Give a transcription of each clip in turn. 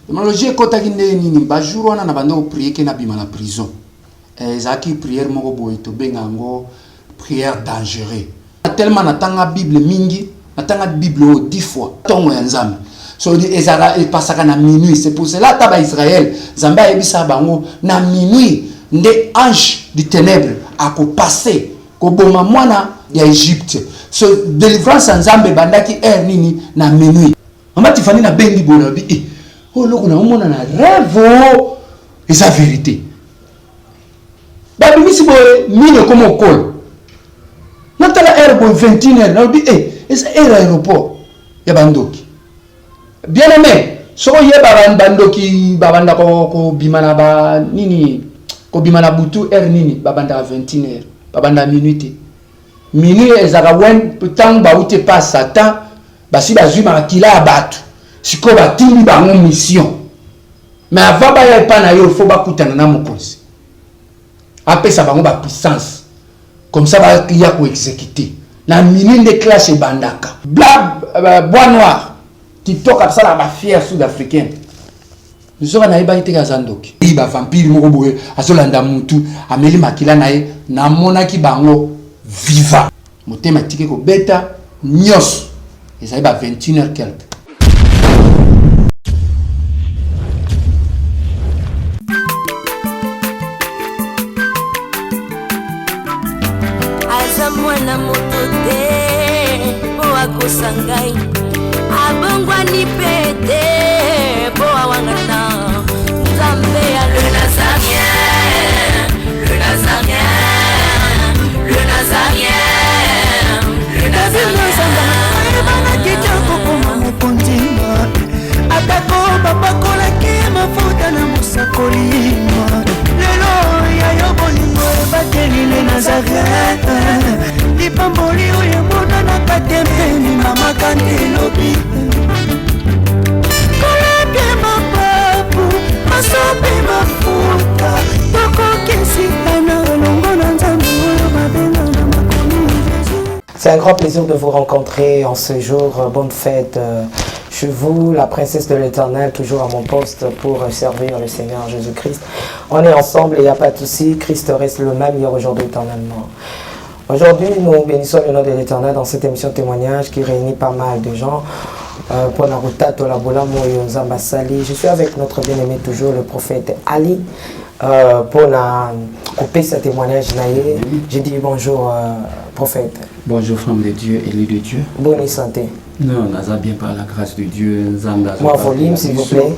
Demonologie ekotaki ndenge nini? Ba jour wana na banda ko prier ke nabima na prison. Eh, ezalaki prière moko boye tobenga yango prière dangereux. Tellement natanga Bible mingi, natanga Bible oyo 10 fois. Tongo ya Nzambe. So ezalaka epasaka na minuit. C'est pour cela ata ba Israël, Nzambe ayebisa bango na minuit nde ange du ténèbre akopasser koboma mwana ya Egypte. So delivrance ya Nzambe ebandaki heure nini? Na minuit. Mama Tiffany na bengi boye nalobi eh oyo eloko na omona na rêve oh, eza verite. Babimisi boye mine ekoma okola. Natala heure boye 21 heure nalobi eh eza heure aéroport ya bandoki. Bien aimé, soki oyeba bandoki babanda kobima na ba nini kobima na butu heure nini babandaka 21 heure babanda minuit te. Minuit ezalaka wen ntango bauti epa Satan basi bazwi makila ya bato sikoyo batindi bango mission mais avant baya epa na yo faut bakutana na mokonzi apesa bango ba puissance comme ça baya ko exécuter na minuit nde clash ebandaka bla euh, bois noir kitoko asalaka ba fier sud africaine nzoka nayebaki te aza ndoki ba vampire moko boye azolanda mutu ameli makila na ye namonaki bango viva motema etiki kobeta nyonso ezali ba 21 heures quelque. Aza mwana moto te mpo akosa ngai abongwani mpe te mpo awangana nzambe ya le nazarien le nazarien le nazarien le nazarien ayebanaki te kokoma mokonzi atako bapakolaki mafuta na mosakoli lelo ya yo bolingo ebateli le nazaret lipamboli oyo emonanaka te mpe mimamaka nde elobi kolapie mapapu masope mafuta tokokesitana elongo na nzambe oyo babenga na makomi C'est un grand plaisir de vous rencontrer en ce jour. Bonne fête euh, chez vous, la princesse de l'éternel, toujours à mon poste pour servir le Seigneur Jésus-Christ. On est ensemble et il n'y a pas de souci. Christ reste le même hier, aujourd'hui, éternellement. Aujourd'hui, nous bénissons le nom de l'Éternel dans cette émission témoignage qui réunit pas mal de gens. Euh, Je suis avec notre bien-aimé toujours, le prophète Ali. Euh, pour la couper ce témoignage J'ai dit bonjour euh, prophète. Bonjour femme de Dieu, élu de Dieu. Bonne santé. Non, naza bien par la grâce de Dieu. Nzambe Moi volume s'il vous plaît.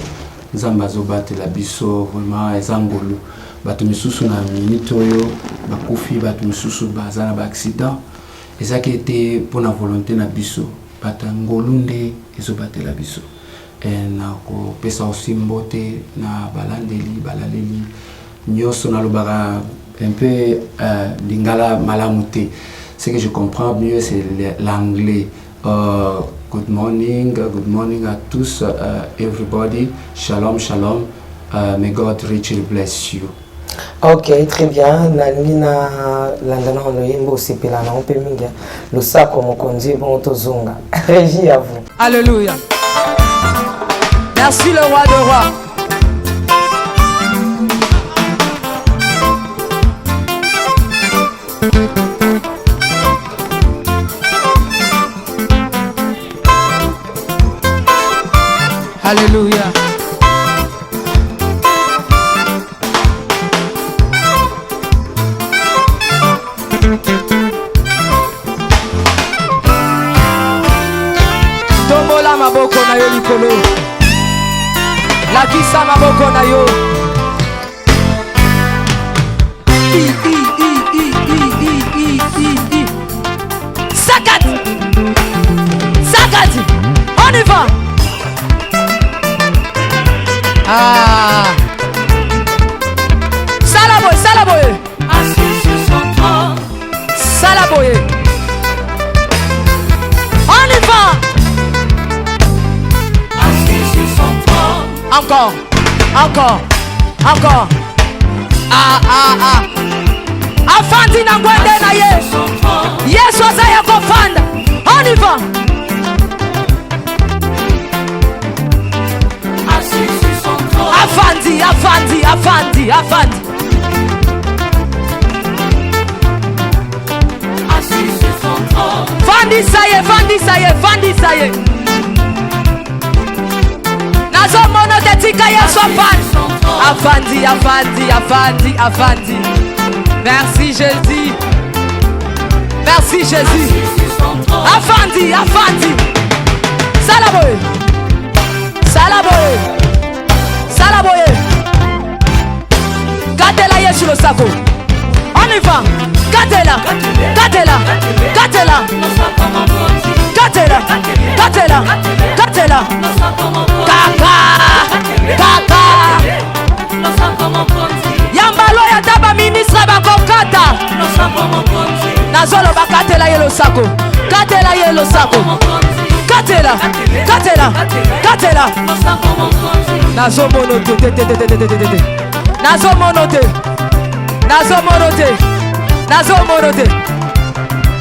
Nzambe azobatela biso vraiment eza ngolu. Bato misusu na minute oyo bakufi, bato misusu baza na ba accident. Ezaki ete mpo na volonté na biso. Bato ya ngolu nde ezobatela biso. Eh, na kopesa aussi mbote na balandeli balaleli nyonso nalobaka un peu euh, lingala malamu te ce que je comprends mieux c'est l'anglais uh, good morning good morning à tous uh, everybody shalom shalom uh, may god richly bless you Ok, très bien. Nalingi na landa na loyembo osepela na mpe mingi. Losako mokonzi bongo tozonga. Régie à vous. Alléluia. Merci le roi de rois. Alléluia. Tombola maboko na yo likolo. Lakisa maboko na yo. I, i, i, i, i, i, i, i, i. Sakati. Sakati. On y va. Ah. Sala boye, sala boye. Assis sur son trône. Sala boye. On y va. Assis sur son trône. Encore. Encore. Encore. Ah ah ah. Afandi na ngwende na ye. Yesu aza ya kofanda. On y va. Afandi, afandi. Vandisa ye, vandisa ye, vandisa ye. Nazomona te, tika Yesu afandi. Afandi, afandi, afandi, afandi. Merci Jésus. Merci Jésus. Afandi, afandi. Sala boye. Sala boye. Sala boye. Katela Yesu losako. On y va. Katela. Katela. Katela. Katela. Katela. Katela. Kaka. Kaka. Yambalo ya ta baministre bakokata. Nazoloba katela ye losako. Katela ye losako. Katela. Katela. Katela. Nazomono te te te te te te te te te. Nazomono te. Nazomono te. Nazomono te.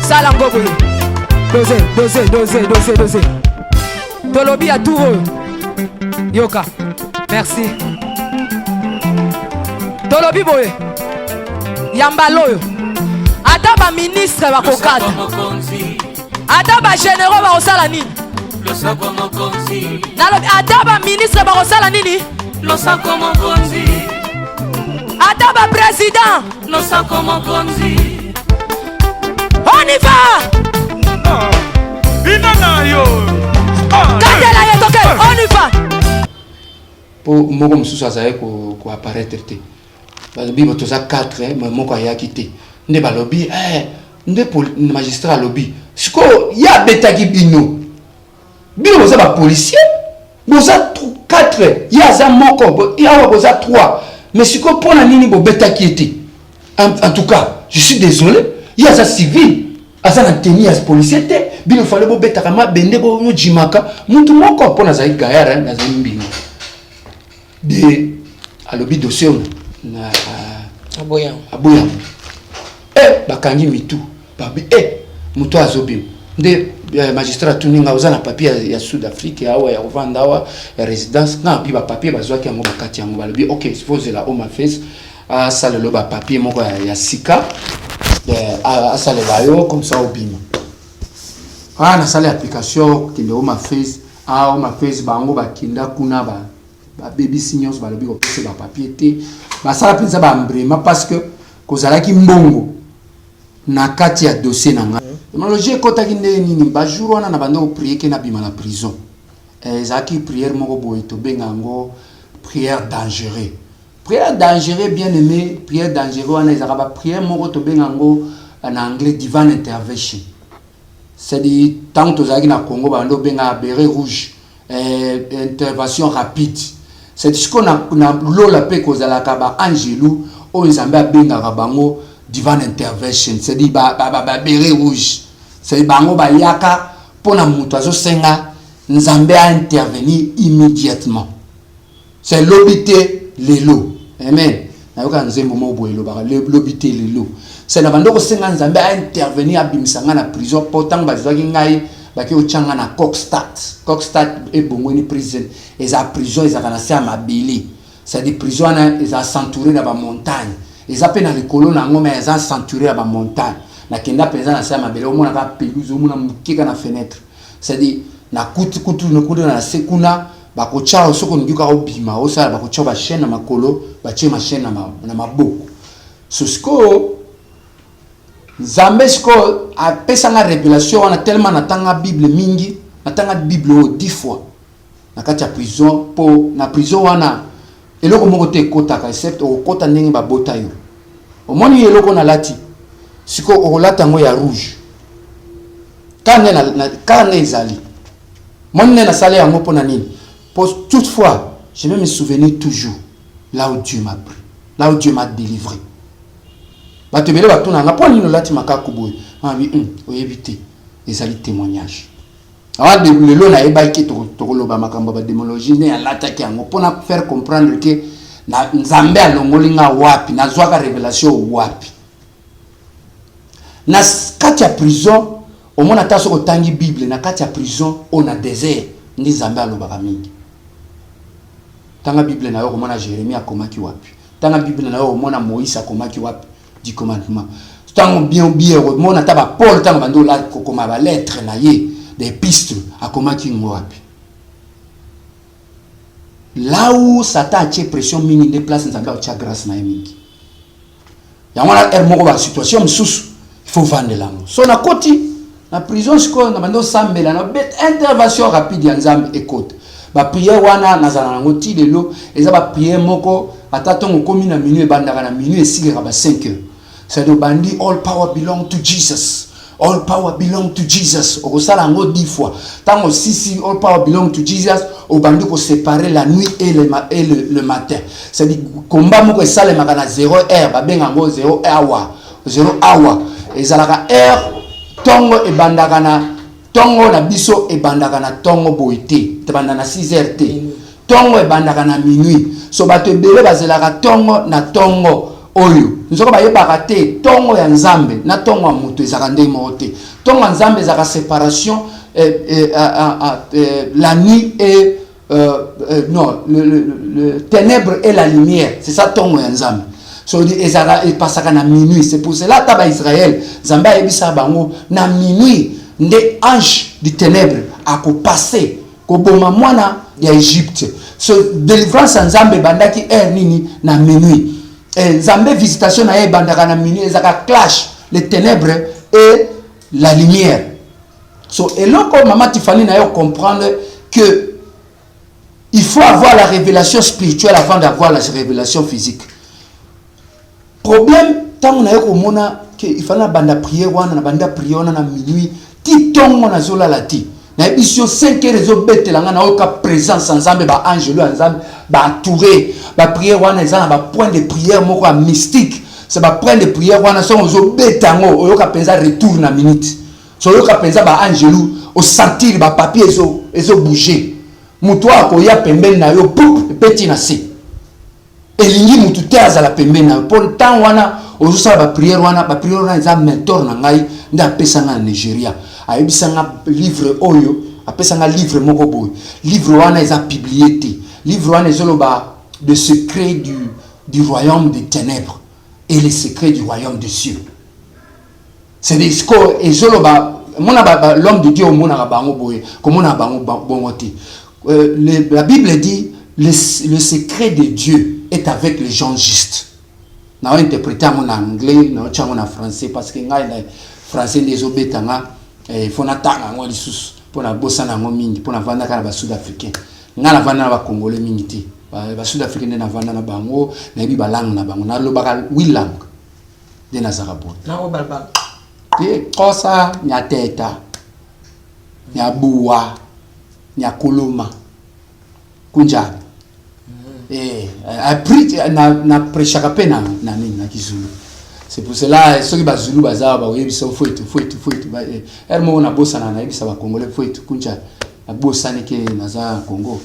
Sala ngo boye. Dose, dose, dose, dose, dose. Tolobi ya tour oyo. Yoka. Merci. Tolobi boye. Yambala oyo. Ata ba ministre bakokata. Ata ba généraux bakosala nini? Nalobi ata ba ministre bakosala nini? Losako mokonzi. Ata ba président. Losako mokonzi. On y va. Bina na yo. Katela ye toke, on y va. Mpo moko mosusu azalaki koapparaître te. Balobi bo toza 4, mais moko ayaki te. Nde balobi nde magistrat alobi sikoyo ye abetaki bino, bino boza bapolicier, boza 4, ye aza moko, awa boza 3, mais sikoyo mpona nini bobetaki ye te? En tout cas je suis désolé, ye aza civil, aza na tenue ya policier te, bino fale bobetaka mabende, bojimaka mutu moko. Mpo nazali gaillard, nazali mbinga de alobi dossier oyo na aboyango. Aboyango. Bakangi mitu, babi moto azobima. Nde magistrat atuni nga: oza na papier ya Sud Afrique awa ya kovanda awa, ya résidence? Nga abi bapapier bazwaki yango, bakati yango. Balobi ok, fozela Home Affairs asalela bapapier moko ya sika, asalela yo comme ça obima. Ah, nasali application, kende Home Affairs. Ah, Home Affairs bango bakenda kuna, babebisi nyonso, balobi kopesa bapapier te. Basala mpenza bambrema parce que kozalaki mbongo na kati ya dossier na ngai. Démonologie ekɔtaki ndenge nini? Bajour wana na banda koprier ke nabima na prison. Ezalaki prière moko boye, tobenga yango prière dangereux. Prière dangereux, bien aimé, prière dangereux wana ezalaka baprière moko tobenga yango na anglais divine intervention. C'est-à-dire ntango tozalaki na Congo, banda obenga béret rouge, intervention rapide. C'est sikoyo na lola mpe kozalaka baangelu oyo Nzambe abengaka bango divine intervention, c'est-à-dire babéret rouge, c'est-à-dire bango bayaka mpona moto azosenga Nzambe aintervenir immédiatement, c'est lobi te, lelo. Amen. Nayoka nzembo moko boye elobaka lobi te, lelo. C'est na bando kosenga Nzambe aintervenir, abimisa ngai na prison, mpo ntango bazwaki ngai, baki otya ngai na Kokstad. Kokstad ebongweni prison, eza prison ezalaka na se ya mabele, c'est-à-dire prison wana eza entouré na bamontagne, eza mpe na likolo na yango, mais eza entouré ya bamontagne. Nakenda mpenza na se ya mabele, omonaka pelouse, omona mokeka na fenêtre, c'est-à-dire na kutu kutu kutu na se kuna. Bakotya, soki olingi kaka obima, osala, bakotya bachaîne na makolo, batie machaîne na maboko. So sikoyo Nzambe sikoyo apesanga révélation wana tellement natanga Bible mingi, natanga Bible oyo 10 fois na kati ya prison, mpo na prison wana eloko moko te ekotaka except okokota ndenge babota yo. Omoni eloko nalati sikoyo, okolata yango ya rouge kaka nde ezali. Moni nde nasali yango mpo na nini? Po toutefois je vais me souvenir toujours là où Dieu m'a pris, là où Dieu m'a délivré. Bato ebele batuna nga: mpo nini olati makaku boye? Abi oyebi te, ezali témoignage. Awa lelo nayebaki tokoloba makambo ya badémonologie, nde alataki yango mpona faire comprendre ke na Nzambe alongoli nga wapi, nazwaka révélation wapi na kati ya prison. Omona, ata soki otangi Bible, na kati ya prison oyo na désert nde Nzambe alobaka mingi. Tanga Bible na yo, komona Jérémie akomaki wapi. Tanga Bible na yo omona Moïse akomaki wapi du commandement. Tango bien bien omona ata ba Paul tango bando la kokoma ba lettre na ye ba epître akomaki ngo wapi. Là où Satan atie pression mingi nde place Nzambe atia grâce na ye mingi. Yango wana heure moko ba situation mosusu il faut vandela yango. So nakoti na prison sikoyo na bandi osambela na bet intervention rapide ya Nzambe ekota. Ba prière wana nazala nango ti lelo eza ba prière moko ata ntongo okomi na minuit ebandaka na minuit esilaka ba 5 heures. C'est-à-dire obandi all power belong to Jesus. All power belong to Jesus. Okosala yango 10 fois. Ntango osisi all power belong to Jesus, obandi koseparer la nuit et le, et le, le matin. C'est-à-dire combat moko esalemaka na 0 heure, babenga yango 0 hour. 0 hour ezalaka heure ntongo ebandaka na ntongo na biso ebandaka na ntongo boye te, ebanda na 6 heures te. Ntongo ebandaka na minuit. So bato ebele bazelaka ntongo na ntongo oyo nzoka bayebaka te ntongo ya Nzambe na ntongo ya moto ezalaka ndenge moko te. Ntongo ya Nzambe ezalaka separation eh, eh, ah, ah, eh, la nuit et euh, euh, non le, le, le ténèbre et la lumière, c'est ça ntongo ya Nzambe. So ezalaka epasaka na minuit. C'est pour cela ata baisraël Nzambe ayebisaka bango na minuit nde ange du ténèbre akopase koboma mwana ya Egypte. So délivrance ya Nzambe ebandaki heure nini? Na minuit. Eh, Nzambe visitation na ye ebandaka na minuit, ezalaka clash les ténèbres et la lumière. So eloko mama Tiffany na yo comprendre que il faut avoir la révélation spirituelle avant d'avoir la révélation physique. Problème ntango naye komona ke il fallait nabanda prière wana, nabanda prière wana na minuit ti ntongo nazolala ti nayebisi yo 5 heures ezobetela ngai, nayoka présence ya Nzambe, baangelo ya Nzambe baentouré. Baprière wana eza na bapoint de prière moko ya mystique. C'est bapoint de prière wana soki ozobeta yango oyoka mpenza retour na minute, so oyoka mpenza baangelu, osentir bapapier ezobouge, moto oyo akoya pembeni na yo pup ebeti na se. Elingi mutu te azala pembeni na yo mpo ntango wana ozosala baprière wana. Baprière wana eza mentor na ngai nde apesa ngai na Nigeria, ayebisa nga livre oyo, apesa nga livre moko boye. Livre wana eza publié te. Livre wana ezoloba le secret du royaume des ténèbres et les secrets du royaume des cieux. C'est sikoyo ezoloba mona l'homme de Dieu omonaka bango boye, komona bango bongo te. La Bible dit le secret de Dieu est avec les gens justes. Na interpréter yango na anglais, na otya yango na français parce que ngai na français nde ezobeta nga. Il faut natanga yango lisusu mpo nabosana yango mingi, mpo navandaka na basud africain. Ngai navanda na bacongolais mingi te, basud africain nde navanda na bango, nayebi balangue na bango, nalobaka huit langue nde nazalaka boye. Nango balbala. Te, Xhosa nyateta, nyabuwa, nyakuluma kunjani. Eh, après na na prêchaka mpe na na nini, na kizulu. C'est pour cela soki bazulu baza bakoyebisa mfwetu mfwetu mfwetu. Heure moko nabosana, nayebisa bacongolais mfwetu kunja, nabosani ke naza Congo.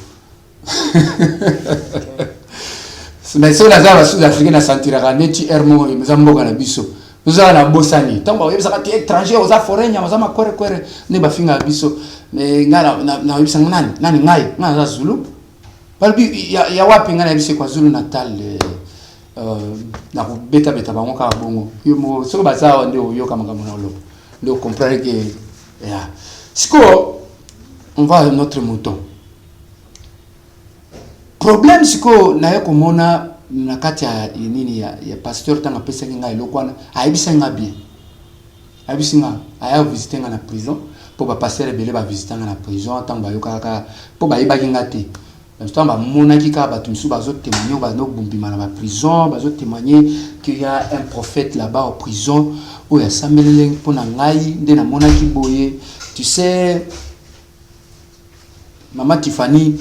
Mais soki naza basud africain nasentiraka neti heure moko eza mboka na biso tozala. Nabosani ntango bakoyebisaka te étranger, oza foreigner, oza makwerekwere nde bafingaka biso. Mais ngai nayebisanga nani nani, ngai ngai naza Zulu. Balobi ya wapi? Ngai nayebisi kwa Zulu Natal. Nakobetabeta bango kaka bongo. Yo moko soki baza awa nde oyoka makambo na oloba, nde ocomprendre ke ya sikoyo on va à notre mouton. Problème sikoyo naye komona na kati ya nini ya pasteur, ntango apesaki ngai eloko wana, ayebisaki nga bien, ayebisi nga aya visite nga na prison, mpo bapasteur ebele bavisite nga na prison. Ntango bayokaka kaka, mpo bayebaki nga te, ntango bamonaki kaka bato mosusu bazotémoigne, bazobumbima na baprison, bazotémoigne qu'il y a un prophète là-bas au prison oyo asambelele mpo na ngai, nde namonaki boye. Tu sais, mama Tiffany,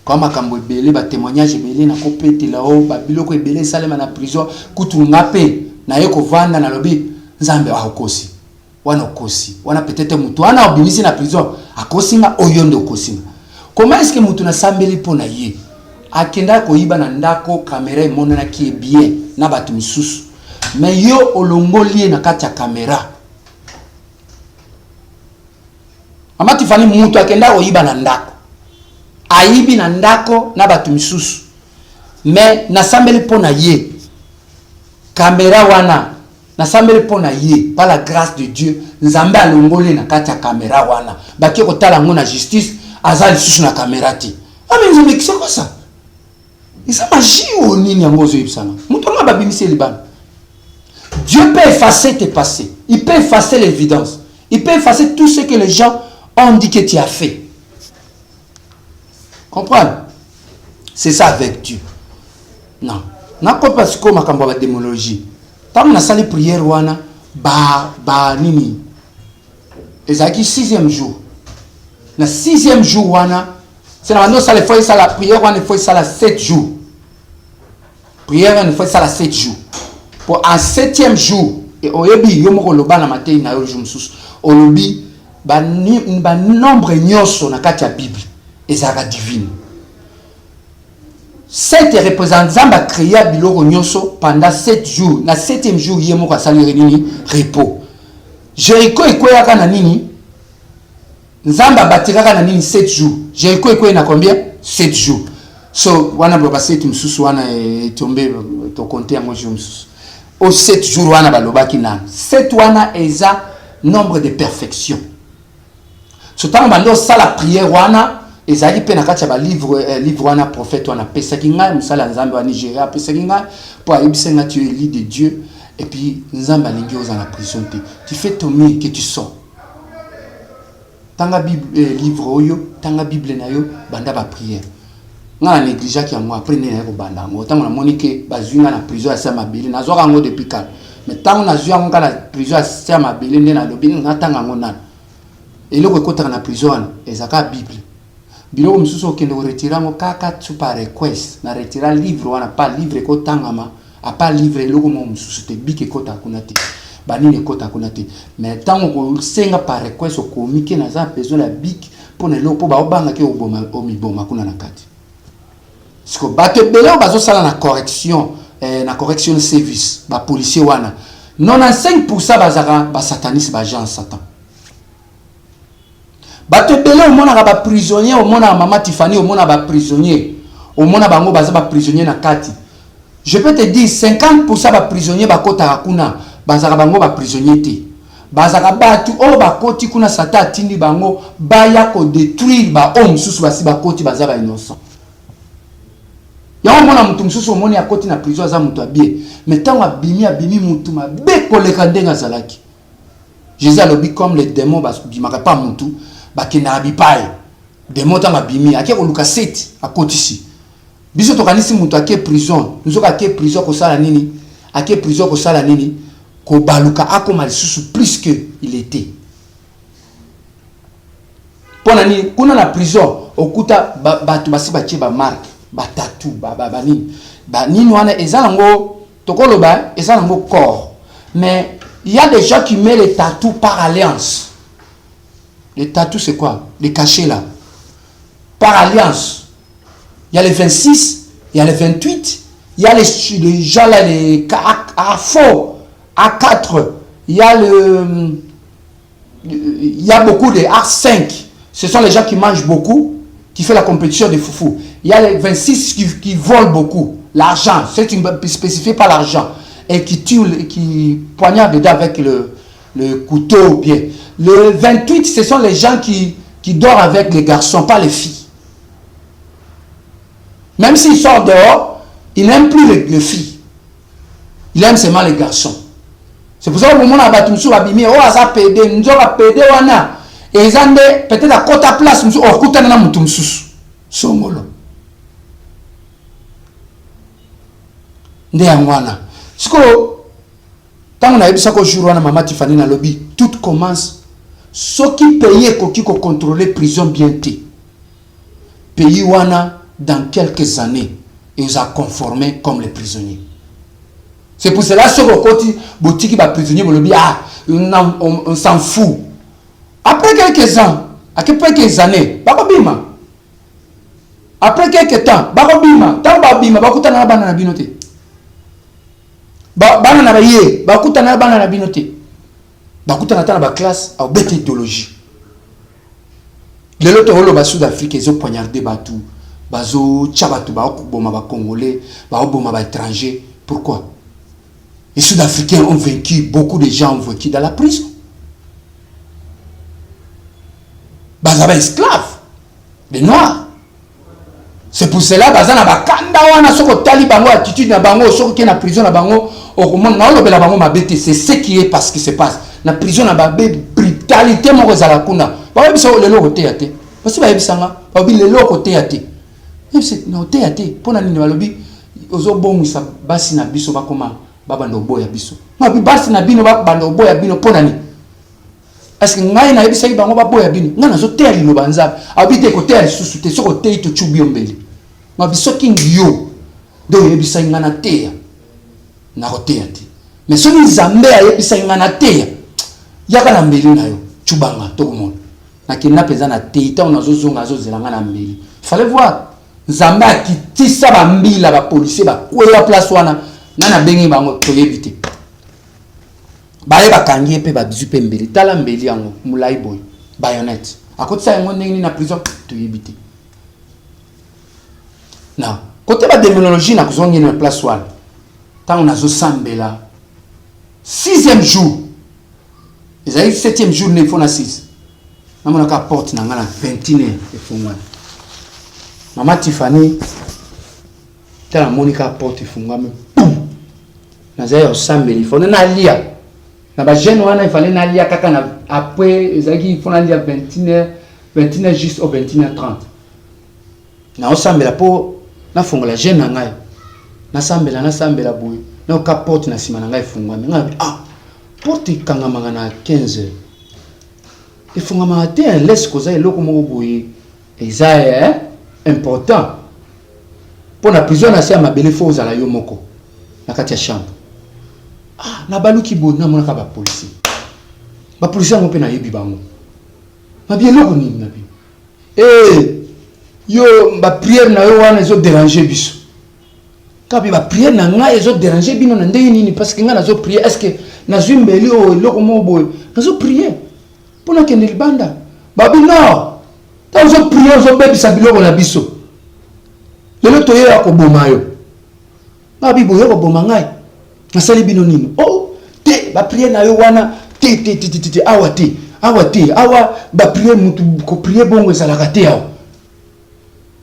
kwa makambo ebele, batémoignage ebele nakopetela o babiloko ebele esalema na prison. Kutu nga mpe naye kovanda, nalobi Nzambe akosi wana, okosi wana, peut-être motu wana obimisi na prison akosi nga, oyo nde okosi nga. Comment est ce que motu nasambeli mpo na ye akendaki koyiba na ndako, kamera emonanaki ye bien na bato misusu, mais yo olongoli ye na kati ya kamera? Mama Tifani, moto akenda koyiba na ndako, ayibi na ndako na bato misusu, mais nasambeli mpo na ye. Camera wana nasambeli mpo na ye, par la grâce de Dieu, Nzambe alongoli ye na kati ya camera wana. Bake kotala yango na justice, aza lisusu na camera te. Ah mais Nzambe, c'est quoi ça? Eza magie oyo nini yango ozoyebisanga? Moto wana babimisi ye libanda. Dieu peut effacer tes passés. Il peut effacer l'évidence. Il peut effacer tout ce que les gens ont dit que tu as fait. Comprendre? C'est ça avec Dieu. Non. Nakopa sikoyo makambo ya bademologie. Ntango nasali prière wana ba ba nini ezalaki sixième jour. Na sixième jour wana, c'est na bando osala ifo esala prière wana ifo esala 7 jours. Prière wana ifo esala 7 jours. Po en septième jour, et oyebi yo moko oloba na mateyi na yo jour mosusu, olobi ba, ba nombre nyonso na kati ya Bible ezalaka divine. 7 représente Nzambe a créa biloko nyonso pendant 7 jours. Na 7e jour ye moko asali nini? Repos. Jericho ekweyaka na nini? Nzambe abatiraka na nini 7 jours. Jericho ekwei na combien? 7 jours. So wana ba 7 mosusu wana etombe to compter yango jour mosusu. Au 7 jours wana balobaki nanu. 7 wana eza nombre de perfection. So tango bande osala prière wana ezalaki mpe na kati ya ba livre eh, livre wana prophète wana apesaki ngai mosali ya Nzambe wa Nigeria apesaki ngai mpo ayebisa ngai tu es élu de Dieu et puis Nzambe alingi ozala na prison te, tu fais ton mieux que tu sors, tanga bible eh, livre oyo, tanga bible na yo, banda ba prière. Ngai na négligeaki yango, après nde naye kobanda yango ntango namoni ke bazwi ngai na prison ya se ya mabele. Nazwaka yango depuis kala, mais ntango nazwi yango ngai na prison ya se ya mabele nde nalobi natanga yango nano. Eloko ekotaka na prison wana ezaka bible. Biloko mosusu okende koretire yango kaka tu par request. Na retira livre wana, pa livre ekotangama, apa livre eloko moko mosusu te, bik ekotaka kuna te, banini ekotaka kuna te. Mais ntango okosenga par request, okomi ke naza besoin ya bik mpo na eloko, mpo baobanga ke oboma omiboma kuna na kati. Siko bato ebele oyo bazosala na correction eh, na correction service, bapolicier wana 95% bazalaka basataniste, baagent satan. Bato ebele omonaka baprisonnier, omonaka mama Tiffany, omona baprisonnier, omona bango baza baprisonnier na kati. Je peux te dire 50% baprisonnier bakotaka kuna bazalaka bango baprisonnier te, bazalaka bato oyo bakoti kuna satan atindi bango baya kodétruire baoyo mosusu basi bakoti baza ba innocent. Yango omona motu mosusu omoni akoti na prison aza moto abie, mais ntango abimi, abimi motu mabe koleka ndenge azalaki. Jésus alobi comme les démons babimaka pa mutu bakendaka bipai. Démon ntango abimi ake koluka seti akotisi. Biso tokanisi mutu ake prison, nzoka ake prison kosala nini? Ake prison kosala nini? Kobaluka akoma lisusu plus que il était. Mpo na nini? Kuna na prison okuta bato basi batie ba marque, ba tatou, ba ba nini. Ba nini wana eza nango tokoloba eza nango corps. Mais il y a des gens qui mettent les tatous par alliance. Les tatous c'est quoi? Les cachets là. Par alliance. Il y a les 26, il y a les 28, il y a les gens là, les A4, A4, il y a le, il y a beaucoup de A5. Ce sont les gens qui mangent beaucoup, qui font la compétition de foufou. Il y a les 26 qui volent beaucoup. L'argent, c'est une spécifié par l'argent. Et qui tue, qui poignarde dedans avec le couteau bien. Le 28, ce sont les gens qui dorment avec les garçons, pas les filles. Même s'ils sortent dehors, ils n'aiment plus les filles. Il aime seulement les garçons. C'est pour ça que omona bato mosusu babimi oyo aza pede, nzoka pede wana eza nde peut-être akota place mosusu okutana na motu mosusu songolo nde yango wana. Sikoyo ntango nayebisako jour wana mama Tiffany, nalobi tout commence soki pays ekoki kocontrôler prison bien te, pays wana dans quelques années eza conformé comme les prisonniers. C'est pour cela soki okoti botiki baprisonnier, bolobi ah non, on s'en fout, après quelques ans, après quelques années bakobima, après quelques temps bakobima. Ntango babima bakutana na bana na bino te, bana na baye bakutana na bana na bino te, bakutana ata na baclasse aobeta idéologie. Lelo tokoloba Sud Afrique ezopoignarde bato, bazotya bato, bakoboma bacongolais, baoboma baétranger. Pourquoi? Les Sud-Africains ont vaincu, beaucoup de gens ont vaincu dans la prison. Baza ba esclaves, des noirs. C'est pour cela baza na bakanda wana soki otali bango attitude na bango soki oke na prison na bango okomona naolobela bango mabe te c'est ce qui est parce qui se passe na prison na babe brutalité moko ezala kuna bayebisa lelo okoteya te basi bayebisanga balobi lelo okoteya te na oteya te mpo na nini balobi ozobongisa basi na biso bakoma babanda oboya biso mabi basi na bino babanda oboya bino mpo na nini Parce que ngai nayebisaki bango baboya bino, ngai nazoteya liloba Nzambe. Alobi te koteya lisusu te, soki oteyi tocubi yo mbeli. Mabi soki yo nde oyebisaki ngai nateya, nakoteya te. Mais soki Nzambe ayebisaki ngai nateya, yaka na mbeli na yo, cubanga tokomona. Nakenda mpenza na teyi, ntango nazozonga azozela ngai na mbeli. Fallait voir Nzambe akitisa bambila ba policier bakweya place wana, ngai nabengi bango toyebi te. Baye bakangi ye mpe bazwi mpe mbeli. Tala mbeli yango molai boye, bayonnette. Akotisa yango ndenge nini na prison toyebi te. Na kote ba demonologie nakozongi na place wana ntango nazosambela sixième jour ezali septième jour nde ifo na six namonaka porte na ngai na 21 heure efungwani mama Tiffany tala namoni kaka porte efungwami pum nazali ya kosambela ifale nalia na bajeune wana ifale nalia kaka na après ezalaki ifo nalia 21 heure 21 heure juste au 21 heure 30 naosambela mpo nafongola jeune na ngai nasambela nasambela boye nayoka porte na nsima na ngai efungwami ngai nabi ah porte ekangamaka na 15 heures efungamaka te laisse koza eloko moko boye eza eh, important mpo na prison na se ya mabele fo ozala yo moko na kati ya chambre ah, nabaluki boye namonaka bapolisier bapolisier yango mpe nayebi bango mabi eloko nini na bino eh, yo bapriere na yo wana ezoderange biso kabi bapriere na ngai ezoderange bino na ndenge nini parce que ngai nazoprie est ce que nazwi mbeli oyo eloko moko boye nazoprie mpo nakende libanda babi nord ntango ozoprie ozobebisa biloko na biso lelo toyeya koboma yo babi boye koboma ngai nasali bino nini oh te baprie na yo wana te te te te te awa te awa te awa baprie mutu koprie bongo ezalaka te awa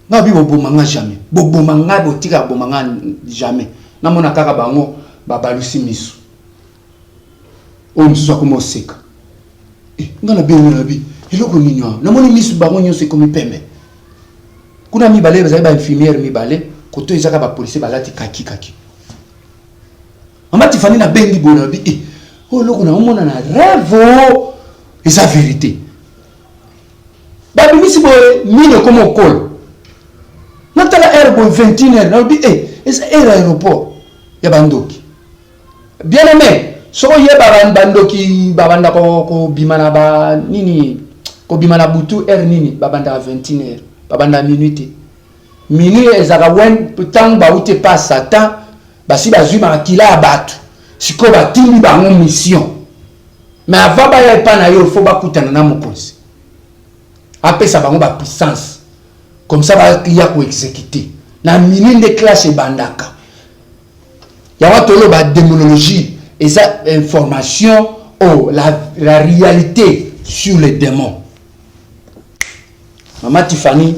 ngai bi boboma ngai jamais boboma ngai botika boma ngai jamais namona kaka bango babalusi miso oyo mosusu akoma oseka eh, ngai nabengi na bi eloko nini awa namoni miso bango nyonso ekomi pembe kuna mibale bazali ba infirmière mibale koto ezaka ba policier balati kaki kaki mama Tiffany nabengi boye nalobi e oyo eloko naomona na rêve o eza verité babimisi boye mino ekoma okola natala heure boye 21 heure nalobi e eza heure aéroport ya bandoki bien aimé soki oyeba bandoki babanda kobima na ba nini kobima na butu heure nini babandaka 21 heure babanda minuit te minuit ezalaka wen ntango bauti epa satan basi bazwi makila ya bato sikoyo batindi bango mission mais avant baya epa na yo fo bakutana na mokonzi apesa bango bapuissance comme ça baya koexécute na minuit nde classe ebandaka yango toloba démonologie eza information oh, la, la réalité sur les démons mama Tiffany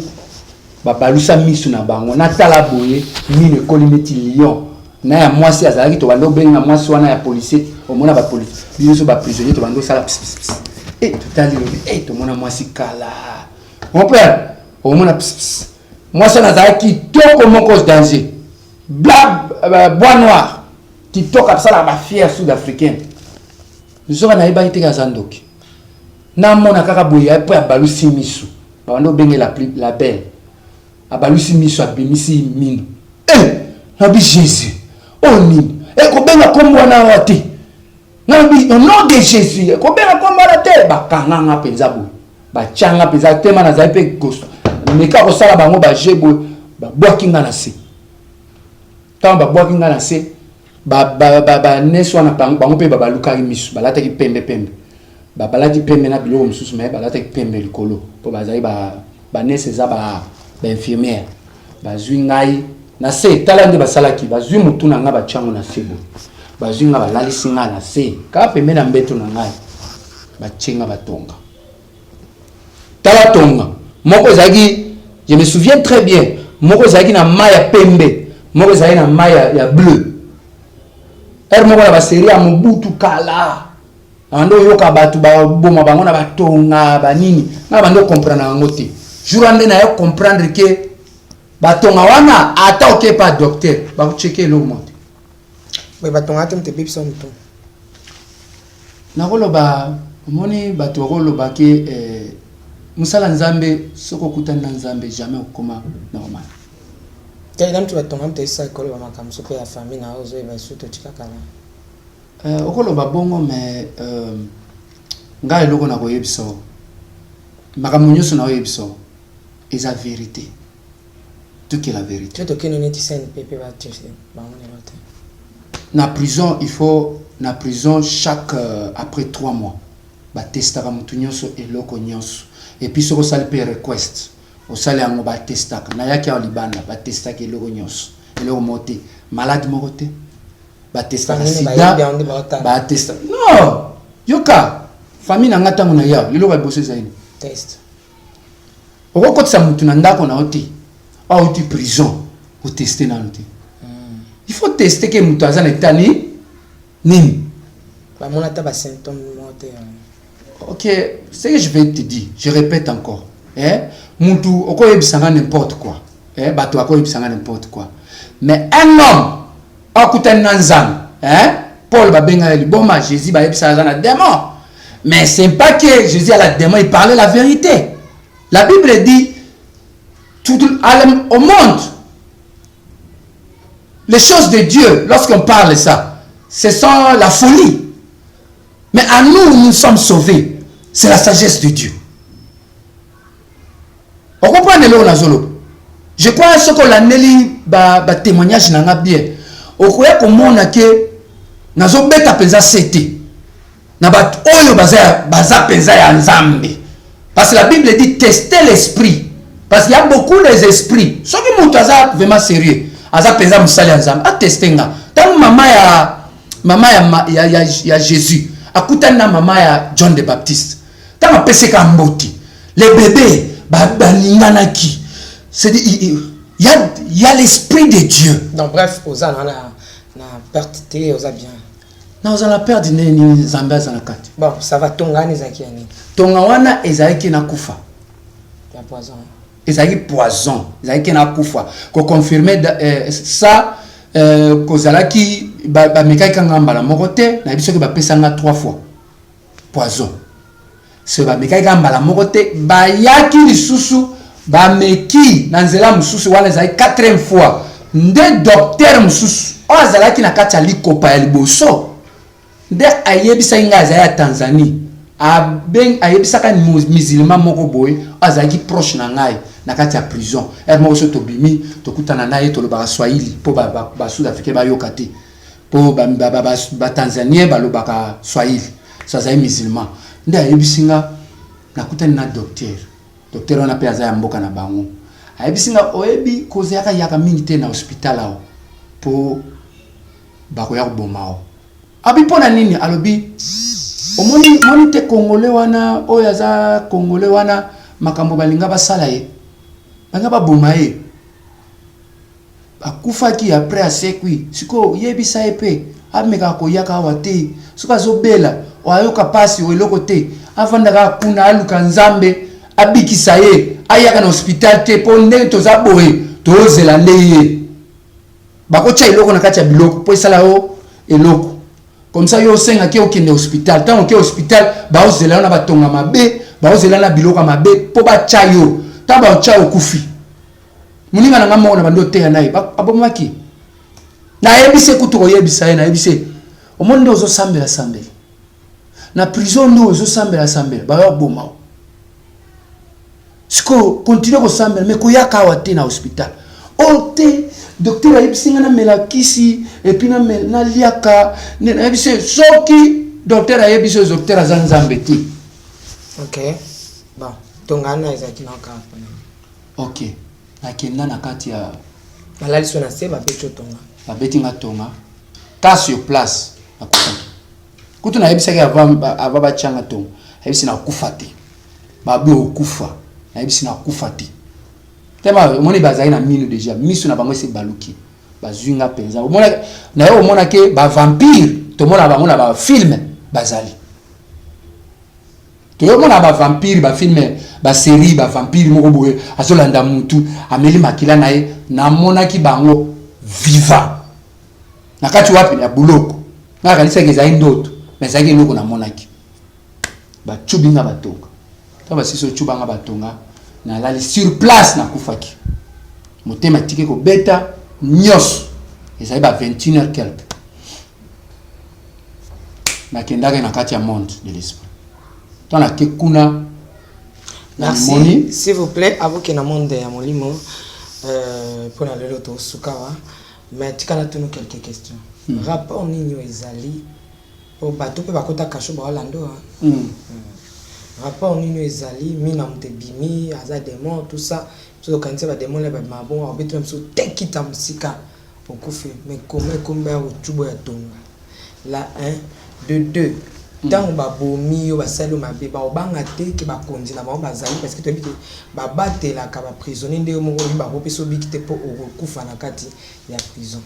babalusa misu na bango natala boye mino ekoli neti lion na ya mwasi azalaki tobanda obenga mwasi wana ya policier omona bapolisi biso baprisonnier tobanda osala pss e totali lobi e tomona mwasi kala mon père omona pss mwasi wana azalaki kitoko moko danger bla euh, bois noir kitoko asalaka bafiere sud africaine nzoka nayebaki teke aza ndoki namona kaka boye mpo abalusi misu babanda obenge la, la belle abalusi misu abimisi mino e nabi jésus oyo nini ekobenga nkombo wana awa te nalobi au nom de jésus ekobenga nkombo wana te bakanga nga mpenza boye batya nga mpenza tema nazali mpe meka kosala bango baje boye babwaki nga na se ntango babwaki nga na se banesi wana bango mpe babalukaki miso balataki pembe pembe babalaki pembe na biloko mosusu me balataki pembe likolo mpo bazali banesi eza bainfirmière bazwi ngai na se tala nde basalaki bazwi motu na ngai batyango na se boye. Bazwi nga, balalisi nga na se kaka pembeni ya mbeto na ngai, batie nga batonga. Tala, tonga moko ezalaki, je me souviens très bien, moko ezalaki na mai ya pembe, moko ezalaki na mai ya bleu. Heure moko na basérie ya Mobutu kala, bando oyoka bato baboma bango na batonga banini, nga bando comprendre yango te. Jour wana nde naye comprendre ke batonga wana, ata oke pa docteur, bakocheke eloko moko te. Mais batonga te, moto ebebisa motu. Nakoloba, omoni, bato bakoloba ke mosala Nzambe, soki okutani na Nzambe, jamais okoma normal. Te, na moto batonga, moto esala koloba makambo so mpe ya famille na oyo ozoyeba esu totika kala. Okoloba bongo, mais ngai eloko na koyebisa o, makambo nyonso na oyebisa o eza vérité, tout que la vérité. To tokende neti CNPP, bateste bango lelo te. Na prison, il faut, na prison, chaque après 3 mois batestaka motu nyonso, eloko nyonso. Et puis soki osali mpe request, osali yango, batestaka. Nayaki awa libanda, batestaka eloko nyonso, eloko moko te, malade moko te. Batestaka Famille sida. Bayebi yango nde baotala. Batesta non, yoka, famille na nga, ntango na ya leloko ya liboso ezali nini? Test. Okokotisa motu na ndako na yo te, auti prison, oteste nano te. Il faut tester ke moto aza na état ni nini. Bamona ata basymptôme moko te. Ok, ce que je vais te dire, je répète encore, eh? Mutu okoyebisanga n'importe quoi, eh? Bato akoyebisanga n'importe quoi, mais un homme akutani na Nzambe, eh? Paul babenga ye liboma, Jésus bayebisaka aza na démon, mais c'est pas que Jésus a la démon, il parlait la vérité. La Bible dit tout au monde, les choses de Dieu, lorsqu'on parle ça, ce sont la folie. Mais à nous, nous sommes sauvés. C'est la sagesse de Dieu. On comprend eloko nazoloba. Je crois soki olandeli batémoignage na nga bien, okoya komona ke nazobeta mpenza sete na bato oyo baza mpenza ya Nzambe, parce que la Bible dit: tester l'esprit, parce qu'il y a beaucoup des esprits. Soki moto aza vraiment sérieux, aza mpenza mosali ya Nzambe, ateste nga. Ntango mama ya Jésus akutani na mama ya John de Baptiste, ntango apeseka mbote, les bébés balinganaki. C'est il y a l'esprit de Dieu. Donc bref, oza na perte te, oza bien. Na oza na perte ndenge nini? Nzambe aza na kati. Bon, ça va. Tonga wana ezalaki ya nini? Tonga wana ezalaki na kufa. Ya poison? Ezalaki poison, ezalaki na kufa. Koconfirme ça, kozalaki bamekaki kanga mbala moko te. Nayebi soki bapesanga trois fois poison. So bamekaki kaka mbala moko te, bayaki lisusu, bameki na nzela mosusu. Wana ezalaki quatrième fois nde docteur mosusu oyo azalaki na kati ya likopa ya liboso nde ayebisaki ngai, azali ya Tanzanie, ayebisaka musulman moko boye oyo azalaki proche na ngai na kati ya prison. Heure moko so tobimi, tokutana na ye, tolobaka swahili mpo basud africain bayoka te, mpo batanzanien balobaka swahili. So azali musulman nde ayebisi nga, nakutani na docteur. Docteur wana mpe aza ya mboka na bango. Ayebisi nga: oyebi, kozalaka yaka mingi te na hospital awa, mpo bakoya koboma o. Abi mpo na nini? Alobi: omoni, moni te, Congolais wana oyo aza Congolais wana, makambo balinga basala ye, balinga baboma ye, akufaki, après asekwi. Sikoyo yebisa ye mpe amekaka koyaka awa te. Soki azobela, ayoka mpasi o eloko te, avanda kaka kuna, aluka Nzambe abikisa ye, ayaka na hospital te, mpo ndenge toza boye, tozela nde ye bakotia eloko na kati ya biloko mpo esala yo eloko. Comme ça yo osengaki okende hospital, ntango oke hospital, baozela yo na batonga mabe, baozela na biloko ya mabe mpo batya yo. Ntango baotya, okufi. Moninga na nga moko na bandi oteya na ye, abomaki. Nayebisi kutu koyebisa ye, nayebisi ye: omoni nde ozosambela sambela na prison, nde ozosambela sambela, baya koboma o. Sikoyo continue kosambela, mais koyaka awa te na hospital oyo te. Docteur ayebisi nga namela kisi et puis naliaka. Nde nayebisi ye: soki docteur ayebisi oyo, docteur aza Nzambe te. Ok, bon, tonga wana ezalaki na kaka mpona? Ok, nakenda na kati ya Balali so na se, babeti otonga. Babeti nga tonga ka sur place. Nakufaki. Kutu nayebisaki avant avant batianga tongo. Nayebisi nakufa te. Babi okufa. Nayebisi nakufa te. Tema omoni bazali na minu deja. Miso na bango esi baluki. Bazwi nga penza. Omona naye omona ke ba vampire tomona bango na ba film bazali. Toyomona ba vampire ba film ba serie ba vampire moko boye azolanda mutu ameli makila na ye namonaki bango viva na kati wapi ya buloko nga akanisaki ezali ndoto mais ezalaki eloko namonaki bacubi nga batonga ntango basisi ocuba nga batonga nalali sur place nakufaki motema etiki kobeta nyonso ezali ba 21 heures quelque nakendaki na kati ya monde de l'esprit ntango nake kuna. Merci. S'il vous plaît, avoke na monde ya molimo mpo na lelo tosukawa, mais tikala tunu quelques questions. Rapport nini oyo ezali po bato mpe bakota kasho baolanda oyo? Rapport nini oyo ezali mina moto ebimi aza démon, tout ça? Biso tokanisi badémon le babima bongo, akobetela biso te kita mosika, okufi. Mais comment ekomi baya kocubo ya tonga la 1 de 2? Ntango babomi yo, basali yo mabe, baobanga te ke bakonzi na bango bazali? Parce que toyebi ke babatelaka baprisonnier nde yo moko oyebi, bakopesa obiki te mpo okokufa na kati ya prison.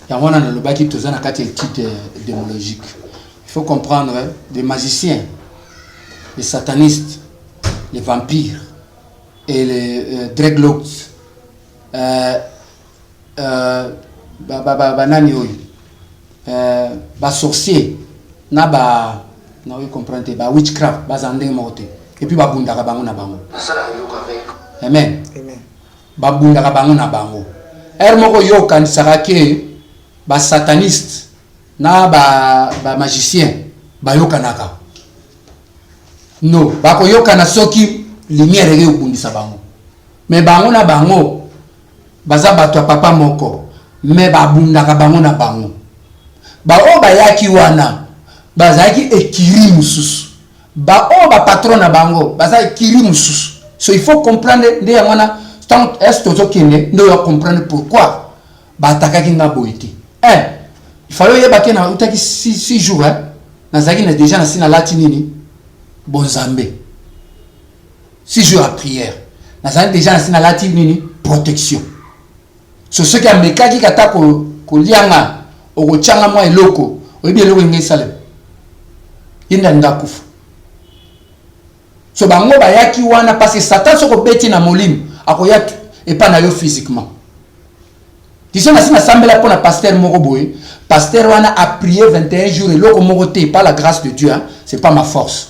Yango wana nalobaki toza na kati ya étude démologique. Il faut comprendre, les magiciens, les satanistes, les vampires et les dreadlocks, banani oyo, basorcier na ba naoyi comprendre te, ba witchcraft baza ndenge moko te. Et puis babundaka bango na bango. Amen. Amen. Babundaka bango na bango. Ere moko yo okanisaka ke basataniste na bamagicien bayokanaka. No, bakoyokana soki lumière eke kobundisa bango. Mais bango na bango baza bato ya papa moko, mais babundaka bango na bango. Baoyo bayaki wana bazalaki ekiri mosusu, baoyo bapatron na bango baza ekiri mosusu. So il faut comprendre nde yango wana ntango est tozokende nde oya comprendre pourquoi baatakaki nga boye te. Il fallait oyeba ke nautaki 6 jours, hein? Nazalaki na déjà nasi nalati nini bonzambe. 6 jours ya prière, nazalaki déjà nasi nalati nini protection. So soki amekaki kata kolia nga, okotyanga mwa eloko, oyebi eloko enge esalema, ye nde alinga akufa. So bango bayaki wana parce que Satan soki obeti na molimo, akoya epa na yo physiquement. Tiso nasi nasambela mpo na pasteur moko boye. Pasteur wana a prié 21 jours, eloko moko te. Par la grâce de Dieu, hein, c'est pas ma force,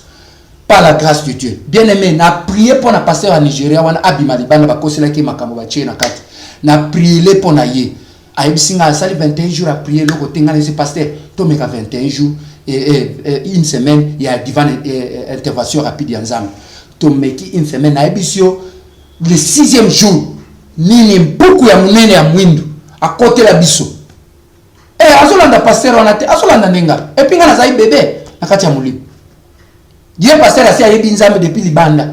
par la grâce de Dieu. Bien aimé, na prié mpo na pasteur ya Nigeria wana abima libanda. Bakoselaki ye makambo, batie na kati. Na priele mpo na ye, ayebisi ngai asali 21 jours, aprié, eloko te. Ngai nayebisi pasteur tomeka 21 jours et une semaine ya divine intervention rapide ya Nzambe. Tomeki une semaine, nayebisi yo, le sixième jour nini, mpuku ya monene ya mwindu akotela biso. Azolanda pasteur wana te, azolanda nde nga. Et puis nga nazali bebe na kati ya molimo. Ye pasteur asi ayebi Nzambe depuis libanda.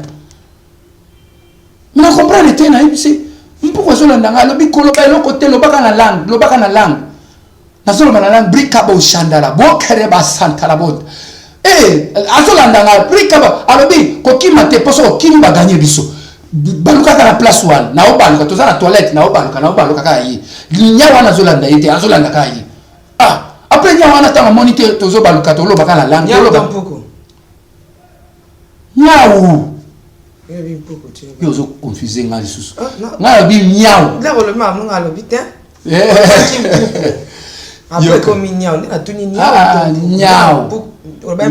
Mais na comprendre te. Nayebisi mpuku azolanda nga, alobi koloba eloko te, lobaka na langue, lobaka na langue. Nazoloba na langue, brikaba oshandala bokere basantala bota. Azolanda nga, brikaba, alobi kokima te, mposo okimi baganye biso. Balukaka na place wana, naobaluka, toza na toilette, naobaluka, naobaluka kaka ye. Nya wana azolanda ye te, azolanda kaka ye. Ah, après nya wana ntango amoni te tozobaluka, tolobaka na langue, Nyau toloba to mpuku? Nyau. Oyebi mpuku te. Yo ozoconfuse nga lisusu. Ah, non. Ngai alobi nyau. Nde olobi makambo nga alobi te. Ki mpuku, après Yoka. komi nyau, nde natuni nyau Ah, to mpuku? nyau. Mpuku, oloba.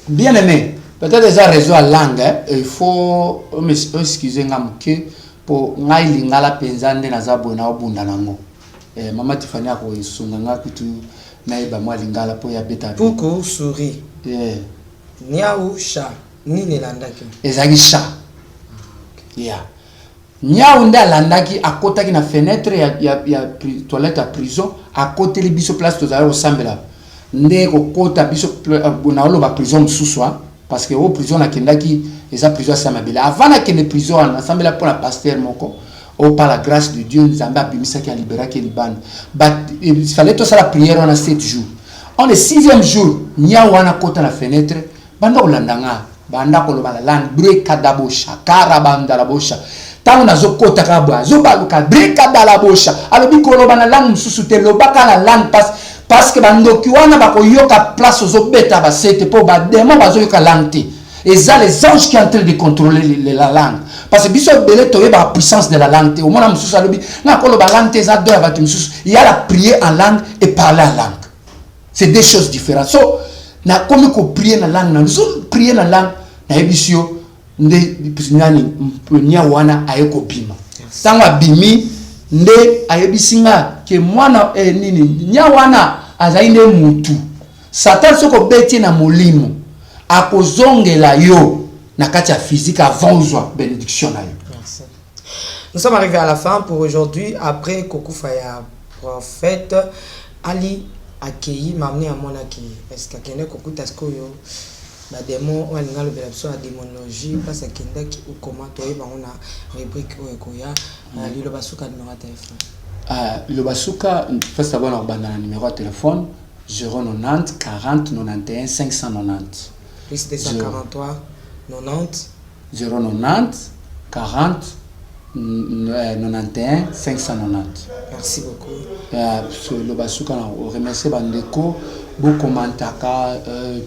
Bien aimé, peut-être eza réseau ya langue, hein, il faut excuse nga moke mpo ngai lingala mpenza nde naza boye, naobunda nango. Mama Tifani akosunga nga kutu nayeba mwa lingala mpo ya beta. Mpuku souris. Nyau chat, nini elandaki? Ezalaki chat ya nyau nde alandaki, akotaki na fenêtre ya toilette ya prison, akoteli biso place tozalaki kosambela. Nde kokota biso naoloba prison mosusu, ah, parce que oyo prison nakendaki eza prison ya Samabele. Avant nakende prison wana, nasambela mpona pasteur moko. Oyo par la grace de Dieu Nzambe abimisaki aliberaki ye libanda. Ba il fallait tosala prière wana 7 jours. En le sixième jour, niawu wana akota na fenetre, banda kolanda nga, banda koloba na langue brekadabosha, karabandalabosha. Tango nazokota kaka boye, azobaluka brekadalabosha. Alobi koloba na langue mosusu te, lobaka na langue parce parce que bandoki wana bakoyoka place ozobeta basete mpo ba demon bazoyoka langue te. Eza les anges qui est en train de contrôler la langue. Parce que biso ebele toyebaka puissance de la langue te. Omona mosusu alobi nga koloba langue te eza don ya bato mosusu. Il y a la prier en langue et parler en langue. C'est deux choses différentes. So nakomi ko prier na langue na biso prier na langue nayebisi yo nde nani nia wana aye kobima. Ntango abimi nde ayebisi nga ke mwana eh, nini nia wana azali nde mutu. Satan soki obeti ye na molimo akozongela yo na kati ya physique avant ozwa benediction na yo. Merci. Nous sommes arrivés à la fin pour aujourd'hui après kokufa ya prophète Ali akeyi mamne amonaki ye est-ce que akende kokuta sikoyo ba demon oyo alingi alobela biso ya demonologie place akendaki ou comment toyeba yango na rubrique oyo ekoya liloba suka numero ya telephone. Liloba suka first d'abord nakobanda na numero ya telephone 090 40 91 590. Plus 243 90. 090 40 91 590. Merci beaucoup. Loba suka na remercier ba ndeko bo commentaka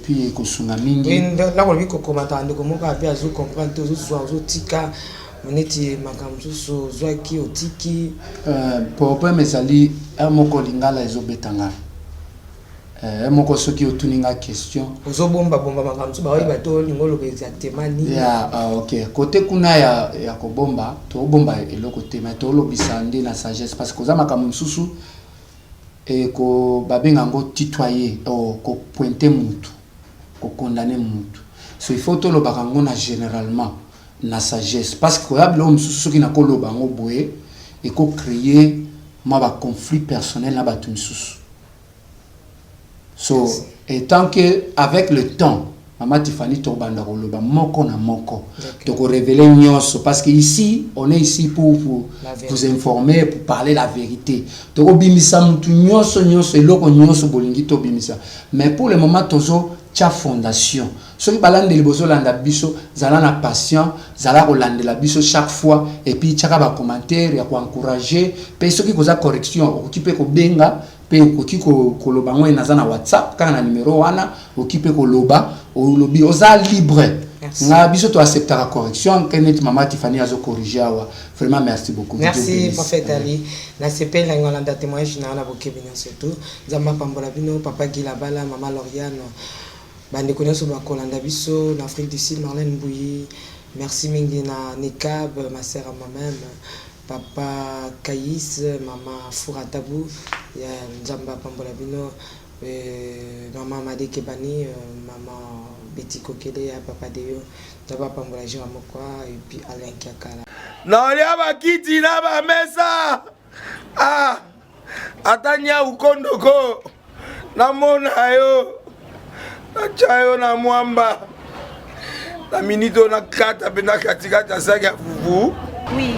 puis ekosunga mingi. Na kolobi ko commentaka ndeko moko ape azo comprendre te ozozwa ozotika neti makambo mosusu ozwaki otiki. Problème ezali heure moko lingala ezobeta nga heure moko soki otuni nga question. Ozobomba bomba makambo mosusu baoyeba te olingi oloba exactement nini. Ya ok kote kuna ya, ya kobomba tobomba eloko te mais tolobisa nde na sagesse parce que koza makambo mosusu eko babenga yango tutoyer oh, ko pointer mutu ko condamner mutu so il faut tolobaka yango na generalement na sagesse parce que koya biloko mosusu soki nakoloba yango boye eko créer mwa ba conflit personnel na bato misusu so et tant que avec le temps mama Tiffany tokobanda koloba moko na moko toko révéler nyonso parce que ici on est ici pour vous, vous informer pour parler la vérité tokobimisa mutu nyonso nyonso eloko nyonso bolingi tobimisa mais pour le moment tozo tia fondation Soki balandeli bozolanda biso zala na patient zala kolandela biso chaque fois et puis tiaka ba commentaire ya ko encourager pe soki koza correction okoki pe kobenga pe okoki koloba ngo naza na WhatsApp kaka na numero wana okoki pe koloba olobi oza libre nga biso to acceptaka correction ke neti mama Tiffany azo corriger awa vraiment merci beaucoup merci prophète Ali nasepeli na ngolanda témoignage na na bokebi nyonso tout Nzambe apambola bino papa Guy Labala mama Lauriane Ba ndeko nionso ba kolanda biso na Afrique du Sud Marlène Mbuyi merci mingi na Nikab ma sœur à moi meme papa Kayis mama Fura Tabu ya Nzambe apambola bino maman Made Kebani maman Betty Kokele ya papa Deyo Nzambe apambola Jira Mokwa et puis Alain Kiakala. Nalia bakiti na bamesa ah, ata nyau kondoko namona yo natya yo na mwamba na minute oyo nakata mpenza katikati ya saki ya fufu. Oui,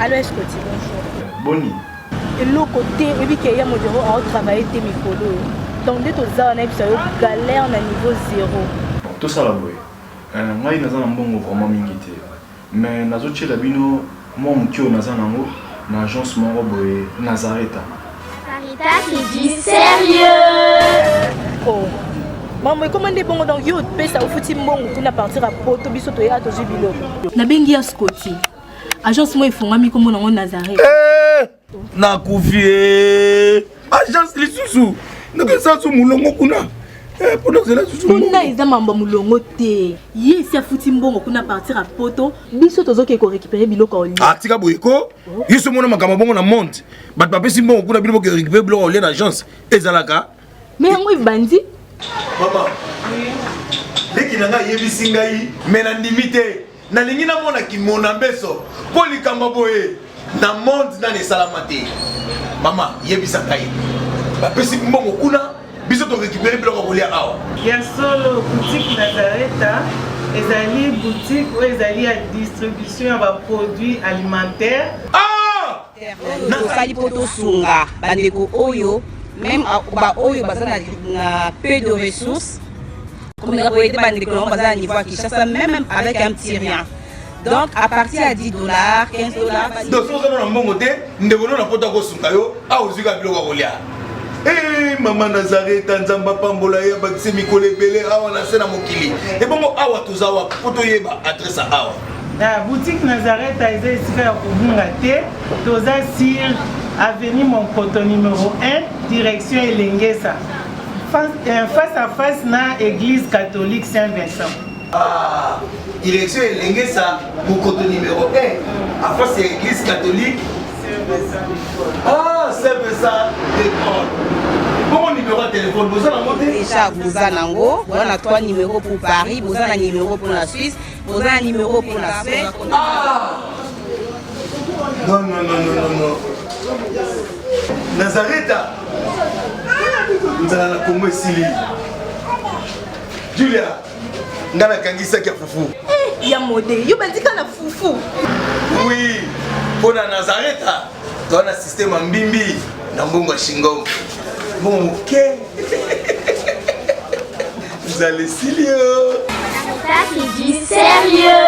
allo Escoti, bonjour. Boni. Eloko te, oyebi ke ya modero ao travailler te mikolo oyo. Donc nde toza wana yebisa yo galère na niveau zero. Bon, tosala boye. Euh, ngai naza na mbongo vraiment mingi te. Mais nazo tiela bino mwa moke oyo naza nango na agence moko boye Nazareta. Nazareta c'est du sérieux. Oh. Mambo ekoma nde bongo donc yo opesa ofuti mbongo kuna partir ya poto biso toya tozwi biloko. Nabengi ya Scotty. Agence moko efongami kombo nango Nazareth. Eh, nakufi eh. Agence lisusu ndenge eza su mulongo kuna eh, mpona ozela susu kuna eza mambo ya mulongo te ye esi afuti mbongo kuna partir ya poto biso tozokende korécupere biloko ya olia ah, tika boye ko oh. yo so omona makambo bongo na monde bato bapesi mbongo kuna bino boke récupere biloko ya olia na agence ezalaka me yango ebandi mama leki na ngai ayebisi ngai me nandimi te Nalingi namona kimona mbeso mpo likambo boye na monde nani esalama te. Mama yebisa ngai, bapesi mbongo kuna, biso to récupérer biloko ya kolia awa. Ya solo, boutique Nazareta ezali boutique oyo ezali ya distribution ya ba produits alimentaires. Ah! Tosali mpo tosunga bandeko oyo même baoyo baza na peu de ressources, komeka koyede bandeko nango baza na niveau ya Kinshasa, même avec un petit rien. Donc à partir ya 10 $, 15 $. Donc soki oza na mbongo te, ndeko no na poto akosunga yo. Awa ozwi kaka biloko ya kolia. Eh, mama Nazareta, Nzambe apambola ye, abakise mikolo ebele awa na se na mokili. Ebongo awa toza wapi mpo toyeba adresse ya awa? Na boutique Nazareta eza esika ya kobunga te. Toza sur avenue Monkoto numéro 1, direction Elengesa, face à face na église catholique Saint-Vincent. Ah, direction Elengesa, Mokoto numéro 1, en face ya église catholique. Ah, Saint-Vincent de Paul. Bongo numéro ya téléphone boza nango te? Déjà boza nango. Boza na trois numéros pour Paris, boza na numéro pour la Suisse, boza na numéro pour la Suède. Ah non, non, non, non, non, non, Nazareta, nzala na Kongo esili. Julia, nga nakangisaki ya fufu. Eh, ya mode, yo bandika na fufu? Oui, mpo na Nazareta toza na système ya mbimbi na mbongo ya shingom, mbongo moke, nzala esili yo. Ça, c'est du sérieux.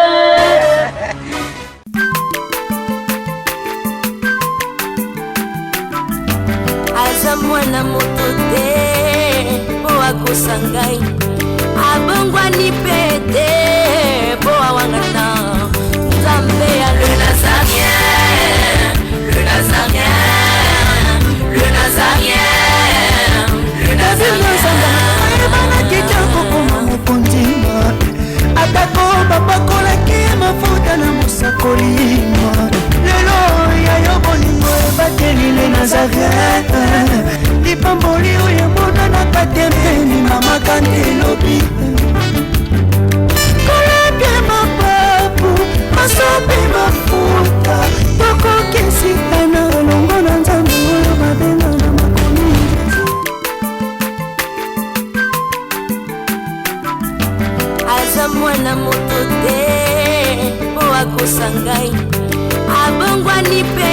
Aza mwana moto te mpo akosa ngai, abongwani mpe te mpo awangana Nzambe ya le Nazarien, le Nazarien, le Nazarien, le Nazarien. Ayebanaki te kokoma mokonzi, atako bapakolaki mafuta na mosakoli. Lelo ya yo bolingo ebateli le Nazarien, lipamboli oyo emonanaka te mpeni mama kante elobi kolapie mapapu masopi mafuta tokokesika na elongo na Nzambe oyo babenga na makomi. Aza mwana moto te mpo akosa ngai, abongwani mpe.